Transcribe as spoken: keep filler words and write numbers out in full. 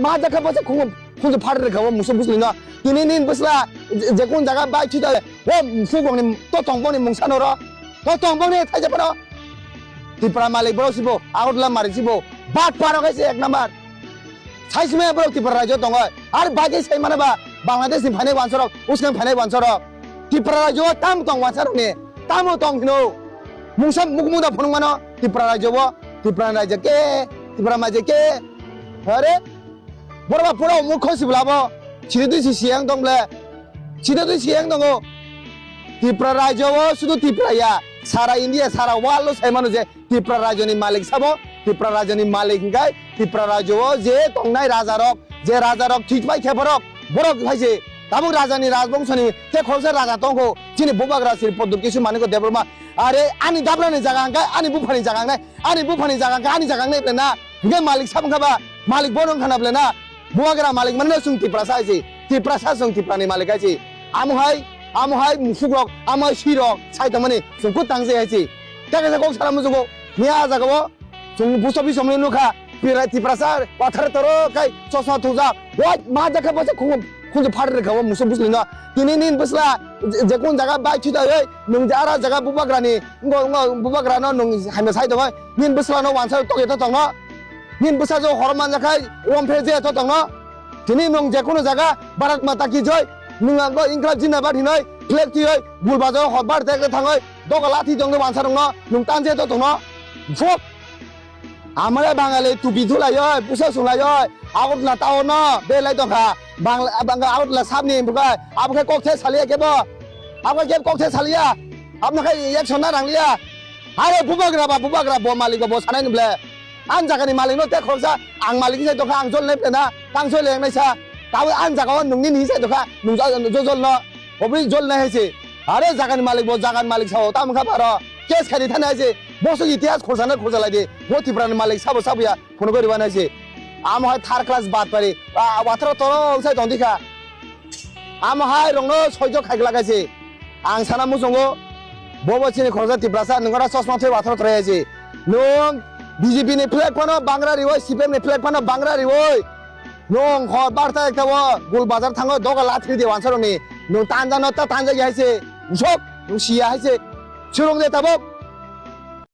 Ma jakha bwsa khunju, khunju phari rwkha o musu bwsli no. Tini nini bwsla je, je kun jaga bai thwi ta, o musu bongni to tong bongni mungsa no ro. To tong bongni thaija phano. Tipra malik borok sibo, Agartala malik sibo. Bat paro kaise ek number. Sai sima borok Tipra rajyo tongo. Ar bai khe sai mano ba Bangladesh ni phainai wansorok, uskang phainai wansorok. Tipra rajyo tam tong wansarok ni. Tamo tong hino. Mungsa mukmung da phunuk mano Tipra rajyo bo. Tipra rajyo ke, Tipra majyo ke. Are? Borok ba pura mukho sibla bo. Chiri twi si siyang tong ble. Chiri twi siyang tongo. Tipra rajyo o sudu Tipra ya. Sara India, sara world o sai mano je Tipra rajyo ni malik sabo. Tipra rajyo ni malik hingkai Tipra rajyo o je tongnai raja rok, je raja rok thwi pai khe borok, borok hai se. Tabuk raja ni rajbongso ni te khoroksa raja tongkho. Chini bubagra Sri Pradyot Kishore Manikya Debbarma. Are ani dabra ni jaga hingkai ani bupha ni jaga wngnai. Ani buphani jaga khe ani jaga wngnai ble na? Hingke malik sabo wngkha ba? Malik bono wngkha na ble na? Bubagra malik mano chwng Tiprasa hai se. Tiprasa chwng Tiprani malik hai se. Amo hai, amo hai musuk rok, amo hai swi rok sai tongmani chwng kut tang se hai se. Tei kaisa kok sana muchungo. Ni a jaga o chwng post office somni nukha. Pira Tiprasa wathar toro kai chosma thujak. Wai ma jakha bwsa khungo khunju phari rwkha o musuk bwsli no. Tini nini bwsla je, je kun jaga bai thwi ta oi. Nwng je ara jaga bubagrani, ngo, ngo, bubagrano nwng hamya sai tongoi, nini bwsano wansa tokya to tongno, nini bwsa jo horo manjakhai, romphe je to tongno, tini nwng je kono jaga, Bharat Mata ki jai, nwng ang go Inklab Jindabad hinoi, flag twioi, gul bazar hor bar tek thangoi, doga lathi tongno wansa rokno, nwng tan je to tongno, jok. Amare Bangali tupi thulaioi, pusa sungaioi, Agartala town no belai tongkha. Bangla, Bangla Agartala sabni bukai, abo khe kok the saliya kebo. Abo khe kok the saliya. Abno khe action na rangliya. Are bubagra ba, bubagra bo malik ba bo sanai ni ble. An jaga ni malik no te khoroksa, ang malik sai tongkha, ang jol nai ple na, tang jol leng nai sa. Tawi an jaga o nwng nini sai tongkha, nwng jol, jol, jol no. Obri jol nai hai se. Are jaga ni malik bo, jaga ni malik sao, tam kha baro. Case khai ni thani hai se. Bo suk itihas khorsa na khorsa lai di. Bo Tripura ni malik sabo sabo ya. Phunugwi rwna se. Amo hai third class bad pari. Ah, watharo toro sai tong dikha. Amo hai rongno soijo khai glak se. Ang sana muchungo. Bobo chini khoroksa Tiprasa, nwng ora chosma thwi watharo toro se. Nwng B J P ni flag phano bangra riwoi, C P M ni flag phano bangra riwoi. Nwng hor barta ekta o gul bazar thango doga lathri de wansa rongni. Nwng tanja no ta tanja ya hai se. Usok, nwng siya hai se. Churung de tabok.